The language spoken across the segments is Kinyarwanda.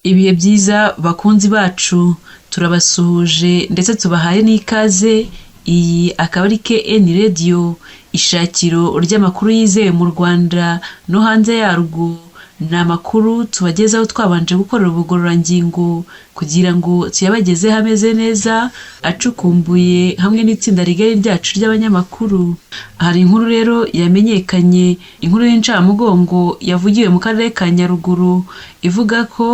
Ibihe byiza bakunzi bacu, turabasuhuje ndetse tubahaye n'ikaze, iyi akaba ari KN Radio, ishakiro ry'amakuru yizewe mu Rwanda no hanze yarwo, ni amakuru tubagezaho twabanje gukorera ubugororangingo kugira ngo tuyabagezeho ameze neza, acukumbuye hamwe n'itsinda rigari ryacu ry'abanyamakuru. Hari inkuru rero yamenyekanye, inkuru y'incamugongo yavugiwe mu karere ka Nyaruguru, ivuga ko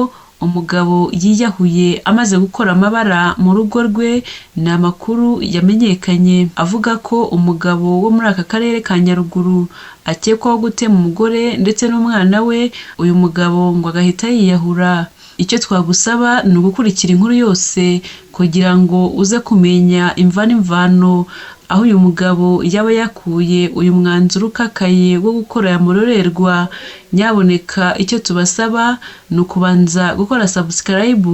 umugabo yiyahuye amaze gukora amabara mu rugo rwe, ni amakuru yamenyekanye avuga ko umugabo wo muri aka karere ka Nyaruguru akekwaho gutema umugore ndetse n'umwana we, uyu mugabo ngo agahita yiyahura. Icyo twagusaba ni ugukurikira inkuru yose kugira ngo uze kumenya imva n'imvano aho uyu mugabo yaba yakuye uyu mwanzuro ukakaye wo gukora aya marorerwa, nyabuneka icyo tubasaba ni ukubanza gukora subscribe,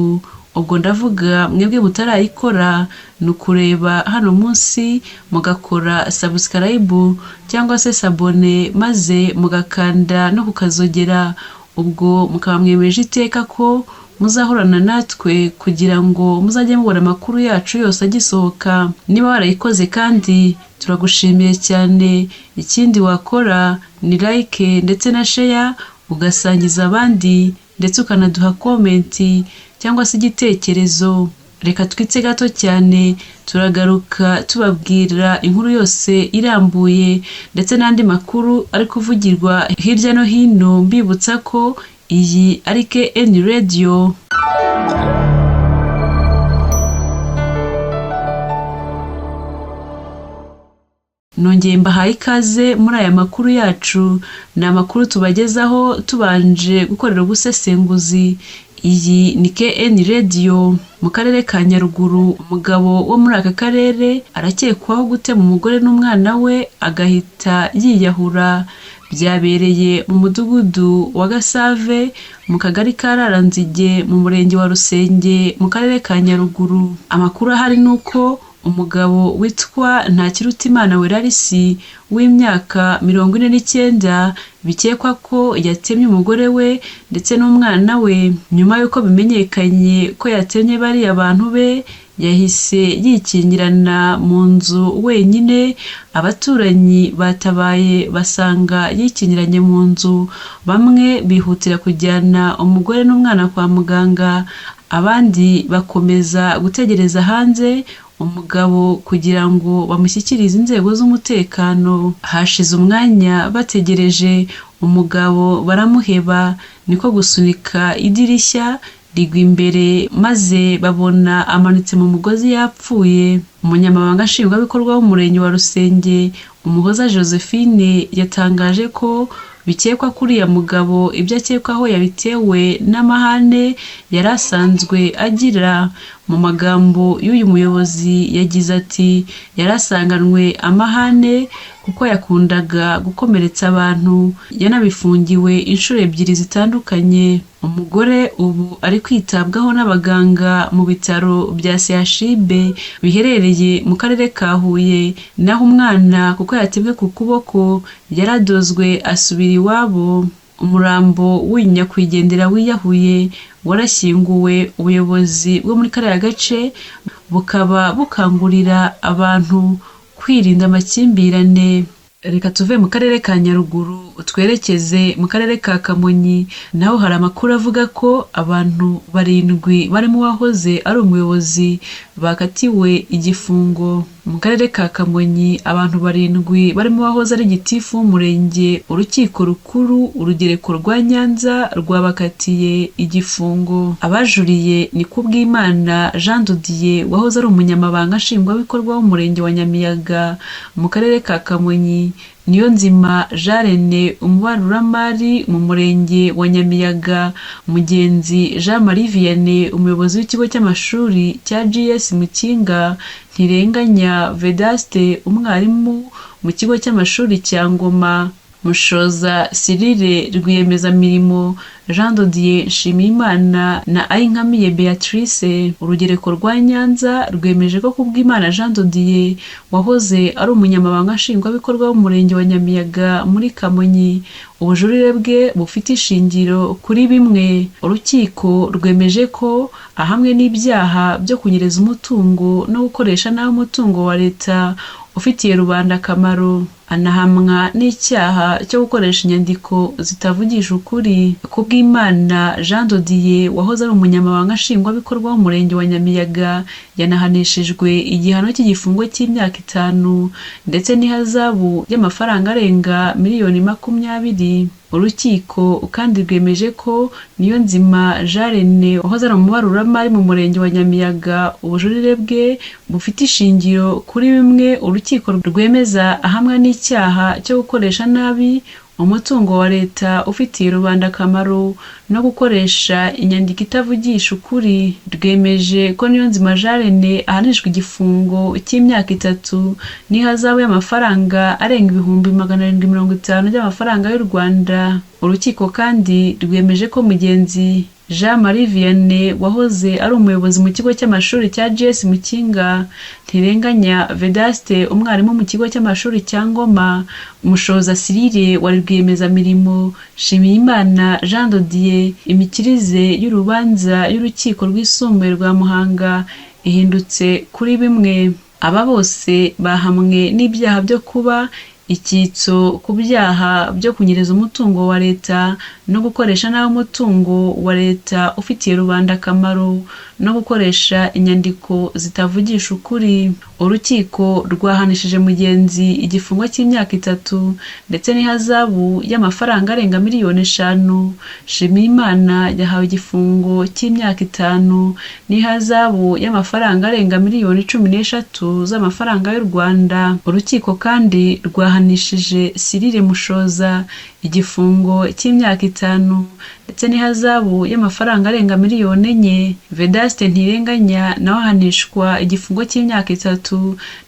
ubwo ndavuga mwebwe mutarayikora, ni ukureba hano munsi mugakora subscribe cyangwa se sabone maze mugakanda no kukazogera, ubwo mukaba mwemeje iteka ko muzahorana natwe kugira ngo muzajye mubona amakuru yacu yose agisohoka. Niba warayikoze kandi turagushimiye cyane, ikindi wakora ni like ndetse na share, ugasangiza abandi ndetse ukanaduha comment cyangwa se igitekerezo. Reka twitse gato cyane turagaruka tubabwira inkuru yose irambuye ndetse n'andi makuru ari kuvugirwa hirya no hino, mbibutsa ko iyi ari KN Radio. Nongeye mbahaye ikaze muri aya makuru yacu, ni amakuru tubagezaho tubanje gukorera ubusesenguzi. Iyi ni KN Radio. Mu karere ka Nyaruguru, umugabo wo muri aka karere arakekwaho gutema umugore n'umwana we agahita yiyahura. Byabereye mu mudugudu wa Gasave, mu kagari ka Raranzige, mu murenge wa Rusenge, mu karere ka Nyaruguru. Amakuru ahari ni uko umugabo witwa Ntakirutimana Welarisi w'imyaka 49 bikekwa ko yatemye umugore we ndetse n'umwana we, nyuma y'uko bimenyekanye ko yatemye bariya bantu be, yahise yikingirana mu nzu wenyine, abaturanyi batabaye basanga yikingiranye mu nzu, bamwe bihutira kujyana umugore n'umwana kwa muganga, abandi bakomeza gutegereza hanze umugabo kugira ngo bamushyikirize inzego z'umutekano. Hashize umwanya bategereje umugabo baramuheba, niko gusunika idirishya rigwa imbere maze babona amanitse mu mugozi yapfuye. Umunyamabanga Nshingwabikorwa w'Umurenge wa Rusenge, Umuhoza Josephine, yatangaje ko bikekwa ko uriya mugabo ibyo akekwaho yabitewe n'amahane yari asanzwe agira. Mu magambo y'uyu muyobozi yagize ati yari asanganwe amahane kuko yakundaga gukomeretsa abantu, yanabifungiwe inshuro ebyiri zitandukanye. Umugore ubu ari kwitabwaho n'abaganga mu bitaro bya CHUB biherereye mu karere ka Huye, naho umwana kuko yatemwe ku kuboko yaradozwe asubira iwabo. Umurambo w'uyu nyakwigendera wiyahuye warashyinguwe, ubuyobozi bwo muri kariya gace bukaba bukangurira abantu kwirinda amakimbirane. Reka tuve mu karere ka Nyaruguru twerekeze mu karere ka Kamonyi, naho hari amakuru avuga ko abantu barindwi barimo uwahoze ari umuyobozi bakatiwe igifungo. Mu karere ka Kamonyi abantu barindwi barimo uwahoze ari gitifu w'umurenge, urukiko rukuru urugereko rwa Nyanza rwabakatiye igifungo. Abajuriye ni Kubwimana Jean Didier wahoze ari umunyamabanga nshingwabikorwa w'umurenge wa Nyamiyaga mu karere ka Kamonyi, Niyonzima Jean René umubaruramari mu murenge wa Nyamiyaga, Mugenzi Jean Marie Vianney umuyobozi w'ikigo cy'amashuri cya GS Mukinga, Ntirenganya Vedaste umwarimu mu kigo cy'amashuri cya Ngoma, Mushoza Cyrille rwiyemezamirimo Jean Dodier Nshimiyimana na Ayinkamiye Beatrice. Urugereko rwa Nyanza rwemeje ko Kubwimana Jean Dodier wahoze ari umunyamabanga nshingwabikorwa w'umurenge wa Nyamiyaga muri Kamonyi, ubujurire bwe bufite ishingiro kuri bimwe. Urukiko rwemeje ko ahamwe n'ibyaha byo kunyereza umutungo no gukoresha nabi umutungo wa leta ufitiye rubanda akamaro, anahamwa n'icyaha cyo gukoresha inyandiko zitavugisha ukuri. Kubwimana Jean Dodier wahoze ari umunyamabanga nshingwabikorwa w'umurenge wa Nyamiyaga yanahanishijwe igihano cy'igifungo cy'imyaka 5 ndetse n'ihazabu y'amafaranga arenga miliyoni 20. Urukiko kandi rwemeje ko Niyonzima Jean René wahoze ari umubaruramari mu murenge wa Nyamiyaga ubujurire bwe bufite ishingiro kuri bimwe. Urukiko rwemeza ahamwa n'icyaha cyo gukoresha nabi umutungo wa leta ufitiye rubanda akamaro no gukoresha inyandiko itavugisha ukuri. Rwemeje ko Niyonzima Jean René ahanishwa igifungo cy'imyaka 3 n'ihazabu y'amafaranga arenga 750,000 by'amafaranga y'u Rwanda. Urukiko kandi rwemeje ko Mugenzi Jean Marie Vianney wahoze ari umuyobozi mu kigo cy'amashuri cya GS Mukinga, Ntirenganya Vedaste umwarimu mu kigo cy'amashuri cya Ngoma, Mushoza Cyrille wa rwiyemezamirimo, Nshimiyimana Jean Dodier. Imikirize y'urubanza y'urukiko rwisumbuye rwa Muhanga ihindutse kuri bimwe. Aba bose bahamwe n'ibyaha byo kuba icyitso ku byaha byo kunyereza umutungo wa leta no gukoresha nabi umutungo wa leta ufitiye rubanda akamaro no gukoresha inyandiko zitavugisha ukuri. Urukiko rwahanishije Mugenzi igifungo cy'imyaka 3 ndetse n'ihazabu y'amafaranga arenga miliyoni 5. Nshimiyimana yahawe igifungo cy'imyaka 5 n'ihazabu y'amafaranga arenga miliyoni 13 z'amafaranga y'u Rwanda. Urukiko kandi rwahanishije Cyrille Mushoza igifungo cy'imyaka 5 ndetse n'ihazabu y'amafaranga arenga miliyoni 4. Vedaste Ntirenganya nawe ahanishwa igifungo cy'imyaka 3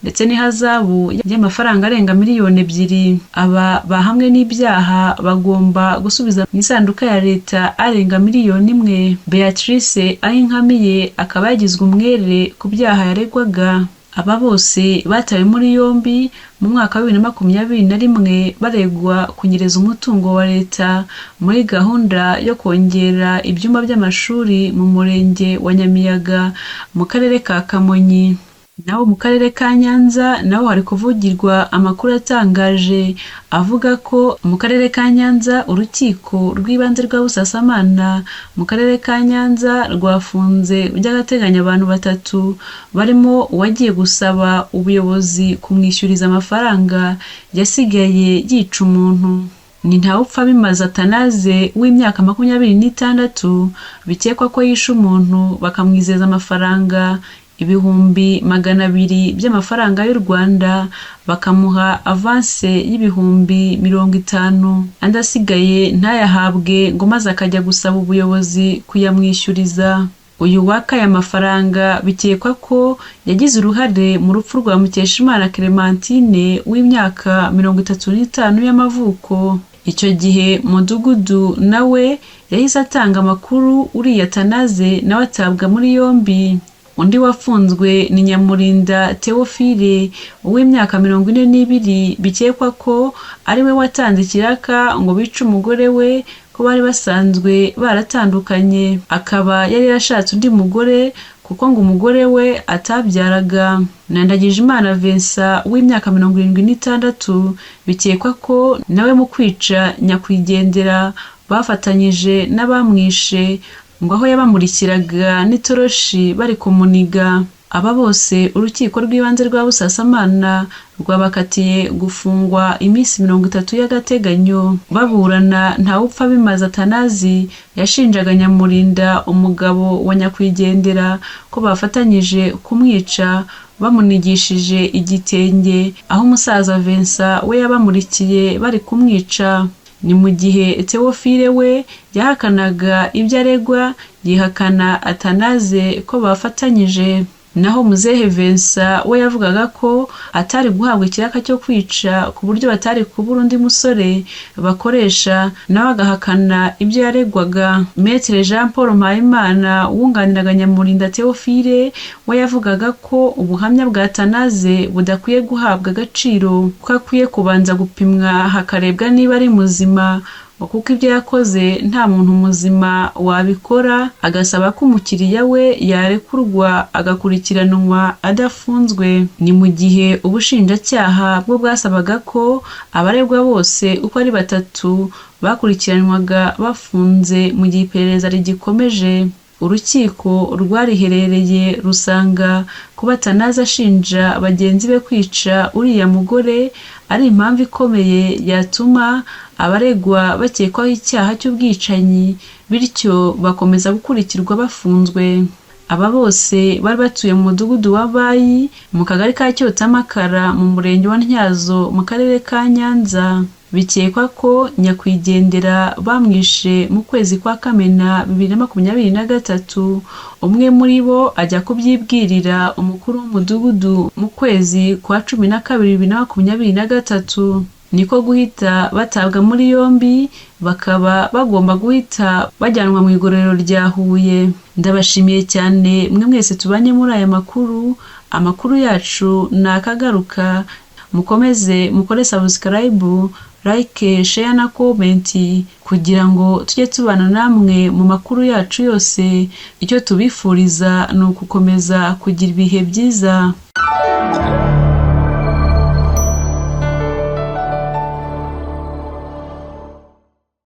ndetse n'ihazabu y'amafaranga arenga miliyoni 2. Aba bahamwe n'ibyaha bagomba gusubiza mu isanduka ya leta arenga miliyoni 1. Beatrice Ayinkamiye akaba yagizwe umwere ku byaha yaregwaga. Aba bose batawe muri yombi mu mwaka wa 2021 baregwa kunyereza umutungo wa leta muri gahunda yo kongera ibyumba by'amashuri mu murenge wa Nyamiyaga mu karere ka Kamonyi. Naho mu karere ka Nyanza naho hari kuvugirwa amakuru atangaje avuga ko mu karere ka Nyanza urukiko rw'ibanze rwa Busasamana mu karere ka Nyanza rwafunze by'agateganyo abantu 3 barimo uwagiye gusaba ubuyobozi kumwishyuriza amafaranga yasigaye yica umuntu. Ni Ntawupfabimaze Athanase w'imyaka 26 bikekwa ko yishe umuntu bakamwizeza amafaranga 200,000 by'amafaranga y'u Rwanda, bakamuha avanse y'50,000 andi asigaye ntayahabwe ngo maze akajya gusaba ubuyobozi kuyamwishyuriza. Uyu waka aya mafaranga bikekwa ko yagize uruhare mu rupfu rwa Mukeshimana Clementine w'imyaka 35 y'amavuko. Icyo gihe Mudugudu nawe yahise atanga amakuru, uriya Athanase nawe atabwa muri yombi. Undi wafunzwe ni Nyamurinda Theophile w'imyaka 42 bikekwa ko ari we watanze ikiraka ngo bice umugore we ko bari basanzwe baratandukanye, akaba yari yarashatse undi mugore kuko ngo umugore we atabyaraga. Na Ndagijimana Vincent w'imyaka 76 bikekwa ko nawe mu kwica nyakwigendera bafatanyije n'abamwishe ngo aho yabamurikiraga n'itoroshi bari kumuniga. Aba bose urukiko rw'ibanze rwa Busasamana rwabakatiye gufungwa iminsi 30 y'agateganyo. Baburana Ntawupfabimaze Athanase yashinjaga Nyamurinda umugabo wa nyakwigendera ko bafatanyije kumwica bamunigishije igitenge, aho umusaza Vincent we yabamurikiye bari kumwica. Ni mu gihe Theophile we yahakanaga ibyo aregwa, yihakana Athanase ko bafatanyije. Naho Muzehe Vincent we yavugaga ko atari guhabwa ikiraka cyo kwica ku buryo batari kubura undi musore bakoresha, nawe agahakana ibyo yaregwaga. Maître Jean Paul Mpayimana wunganiraga Nyamurinda Theophile we yavugaga ko ubuhamya bwa Athanase budakwiye guhabwa agaciro, ko akwiye kubanza gupimwa hakarebwa niba ari muzima, kuko ibyo yakoze nta muntu muzima wabikora, agasaba ko umukiriya we yarekurwa agakurikiranwa adafunzwe. Ni mu gihe ubushinjacyaha bwo bwasabaga ko abaregwa bose uko ari batatu bakurikiranwaga bafunze mu gihe iperereza rigikomeje. Urukiko rwariherereye rusanga kuba Athanase ashinja bagenzi be kwica uriya mugore ari impamvu ikomeye yatuma abaregwa bakekwaho icyaha cy'ubwicanyi, bityo bakomeza gukurikirwa bafunzwe. Aba bose bari batuye mu mudugudu wa Bayi mu kagari ka Cyotamakara mu murenge wa Ntyazo mu karere ka Nyanza. Bikekwa ko nyakwigendera bamwishe mu kwezi kwa Kamena 2023, umwe muri bo ajya kubyibwirira umukuru w'umudugudu mu kwezi kwa 12 2023, niko guhita batabwa muri yombi, bakaba bagomba guhita bajyanwa mu igororero rya Huye. Ndabashimiye cyane mwe mwese tubanye muri aya makuru, amakuru yacu ni akagaruka, mukomeze mukore subscribe, like, share na comment kugira ngo tujye tubana namwe mu makuru yacu yose. Icyo tubifuriza ni ugukomeza kugira ibihe byiza.